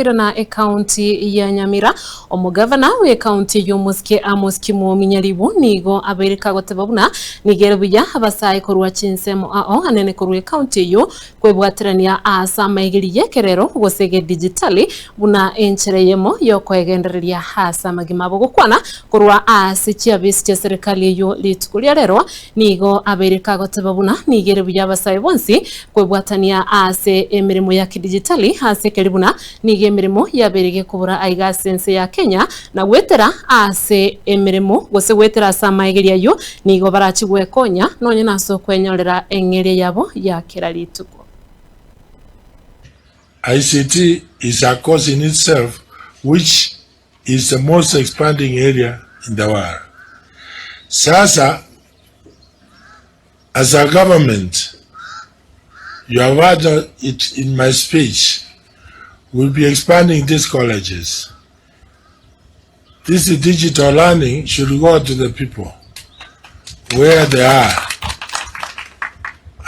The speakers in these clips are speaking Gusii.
Koirana ekaunti ya Nyamira, omogavana bw'ekaunti eyio omosike Amos Kimwomi Nyaribo nigo abeire kagoteba buna nigo ere buya abasae korwa chinsemo ao anene korwa ekaunti eyio kwebwaterania ase amaegeri y'ekerero gose egedijitali buna enchera eyemo y'okoegendereria ase amagima abo. Gokwana korwa ase chiabisi chia serikali eyio rituko ria rero nigo abeire kagoteba buna nigo ere buya abasae bonsi Kwebwatania ase emeremo ya kidijitali ase ekeri buna nigo emeremo yabeire gekobora aiga ase ense ya Kenya na goetera ase emeremo gose goetera ase amaegerio ayio nigo barachi gwekonya nonye nase okwenyorera eng'eria yabo ya kera rituko. ICT is a course in itself which is the most expanding area in the world. Sasa As a government, you have heard it in my speech, we'll be expanding these colleges. This digital learning should go to the people where they are.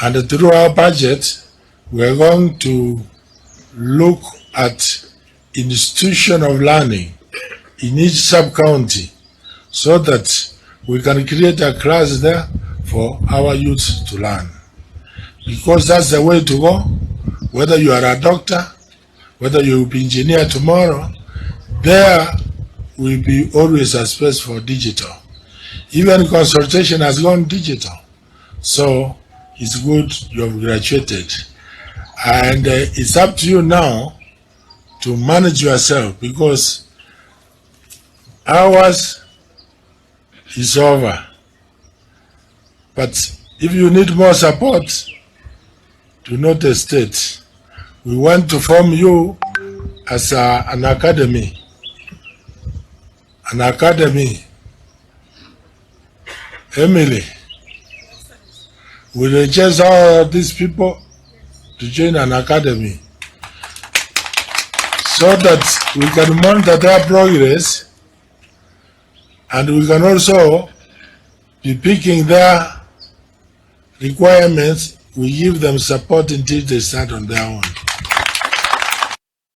And through our budget, we are going to look at institution of learning in each sub-county so that we can create a class there for our youth to learn. Because that's the way to go. Whether you are a doctor, whether you will be engineer tomorrow, there will be always a space for digital. Even consultation has gone digital. So it's good you have graduated. And uh, it's up to you now to manage yourself because ours is over. But if you need more support, do not hesitate. We want to form you as a, an academy. An academy. Emily, we register all these people to join an academy so that we can monitor their progress and we can also be picking their requirements. We give them support until they start on their own.